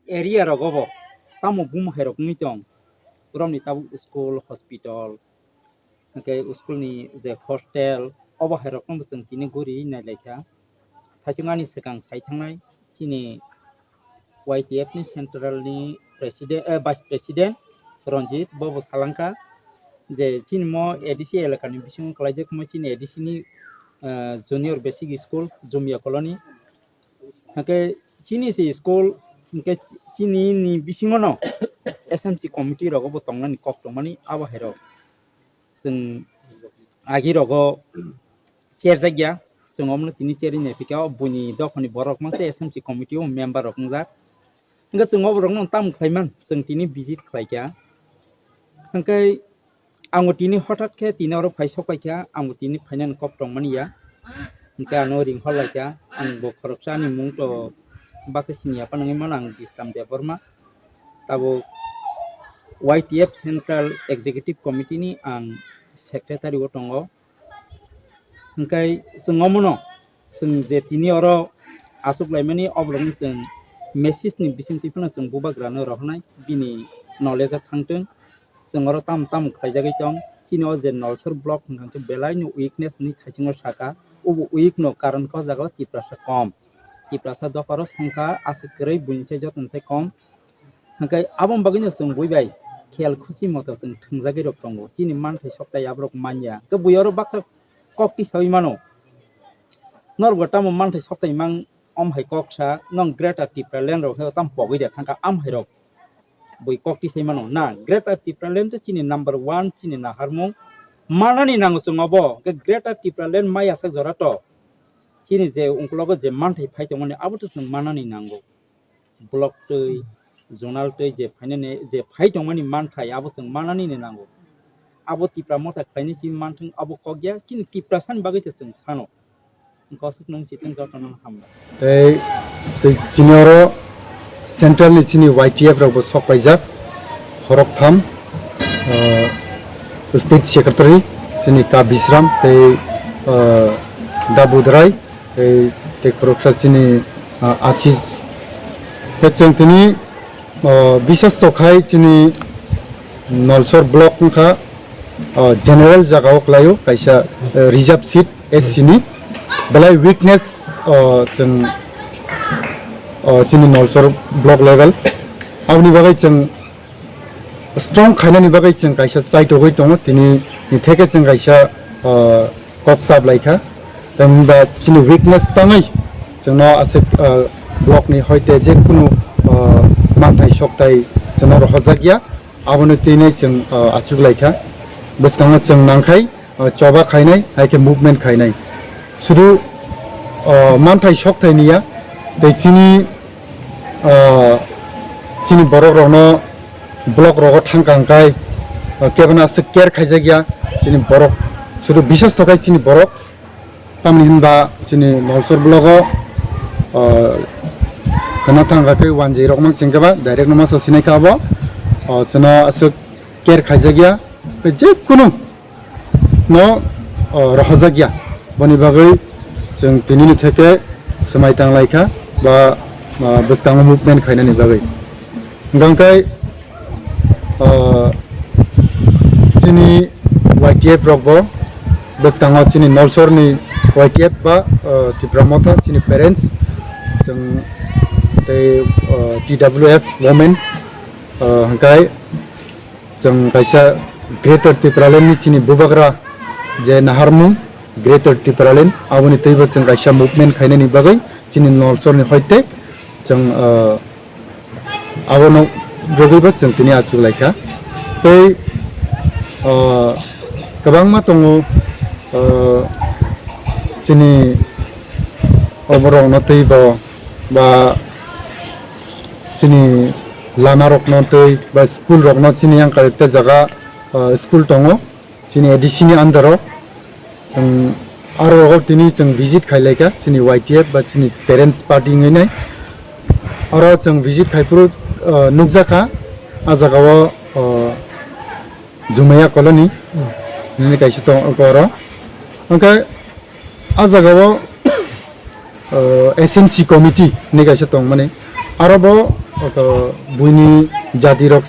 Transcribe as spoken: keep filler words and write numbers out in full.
area rogo bo tamo buma hai rok wngwi tong, romni tabuk school, hospital, hwnkhe school ni je hostel, obo hai rok no bo chwng tini guri nai lai kha. Thaichung ani swkang sai thangnai chini Y T F ni central ni president, eh, vice president Ranjit bo bo salang kha je chini mo A D C elaka ni bisingo kwlai jak mo chini A D C ni, eh, junior basic school Jumia colony. Hwnkhe chini se school, hwnkhe chini ni bisingo no S M C committee rogo bo tongnani kok tongmani abo hai rok. Chwng agi rogo cherjak ya, chwng omono tini cherwi nai phikha, o buini dophani borok mangsa S M C committee o member rok wngjak. Hwnkhe chwng oborokno tamo khlaiman, chwng tini visit khlaikha. Hwnkhe ang bo tini hothat khe tini oro phai sok paikha, ang bo tini phainani kok tongmani ya. Hwnkhe ano ring hor laikha, ang bo khoroksa ani mung to baksa sini ya phano wngwi mano, ang Bisram Debbarma. Tabuk Y T F Central Executive Committee ni ang secretary o tongo. Hwnkhe chwng omono chwng je tini oro achuk laimani oborokno chwng message ni bisingtwi phano chwng bubagrano rohornai bini knowledge o thangtwng. Chwng oro tamo tamo khlaijagwi tong, chini o je Nalsor block hwnkha khe belai no weakness hinwi thaichungo saka, obo weak no karon khe o jaga o Tiprasa kom. Tiprasa dopha ro songkha aswk kwrwi buini se joto ni se kom. Hwnkhe aboni bagwino chwng bui bai khel khuchi moto chwng thwngjagwi rok tongo. Chini manthai soktai aborok manya. Hwnkhe bui oro baksa kok tisaui mano. Norok bo tamo manthai soktai mang, om hai kok sa, nong Greater Tipraland rok heo tam pogwi de thangkha am hai rok. Bui kok tisai mano. Na, Greater Tipraland to chini number one, chini naharmung. Manani nango chwng obo. Hwnkhe Greater Tipraland mai asak jora to. Chini je ungkulogo je manthai phai tongmani abo to chwng manani nango. Block twi, zonal twi je phainani, je phai tongmani manthai abo chwng manani ni nango. Abo Tipra Motha khlaini simi manthung abo kok ya, chini Tiprasani bagwi se chwng sano. Kosuk nung sitwng jotono hambai. Tei, tei chini oro central ni chini Y T F rok bo sok paijak, khorok tham, ah, state secretary chini Ka Bisram tei, ah, Da Budrai. Tei, tei khoroksa chini, ah, Asis. Tei chwng tini, ah, bisas tokhai chini Nalsor block wngkha, ah, general jaga o kwlaio kaisa, ah, reserve seat S C ni. Belai weakness, ah, chwng, ah, chini Nalsor block level. Aboni bagwi chwng strong khainani bagwi chwng kaisa chaitogwi tongo, tini ni theke chwng kaisa, ah, kok chap lai kha. Tamni ba chini weakness tangwi chwngno aswk, ah, block ni hoite je kunu, ah, manthai soktai chwngno rohorjak ya, aboni twini chwng, ah, achuk lai kha. Bwskango chwng nangkhai, ah, choba khainai, hai khe movement khainai. Sudu, ah, manthai sokthai niya, tei chini, ah, chini borok rokno block rogo thangka hwnkhe, ah, kebono aswk care khaijak ya chini borok, sudu bisas tokhai chini borok, tamni hinba chini Nalsor block o, ah, khwna thangka khe wanjwi rok mansingkhe ba direct no masa sinai kha abo, ah, chwngno aswk care khaijak ya, tei je kunu no, o, rohorjak ya. Boni bagwi chwng tinini theke swmai tang lai kha ba, o, bwskango movement khainani bagwi. Hwnkhe, o, chini Y T F rok bo bwskango chini Nalsor ni Y T F ba, o, Tipra Motha chini parents chwng tei, o, T W F women, o, hwnkhe Chwng kaisa Greater Tipraland ni chini bubagra je naharmung Greater Tipraland, aboni twibo chwng kaisa movement khainani bagwi chini Nalsor ni hoite chwng, ah, abono bagwibo chwng tini achuk lai kha. Tei, ah, kwbangma tongo, ah, chini oborokno twibo ba chini lama rokno tei ba school rokno chini yang kaitor jaga, ah, school tongo chini A D C ni under o. Chwng aro rogo tini chwng visit khai lai kha chini Y T F ba chini parents party wngwi nai. Aro chwng visit khai phuru, ah, nukjak kha ah jaga o, ah, Jumaya colony nini kaisa tong oro. Hwnkhe ah jaga o, ah, S M C committee hinwi kaisa tongmani. Aro bo, oto, buini jati rok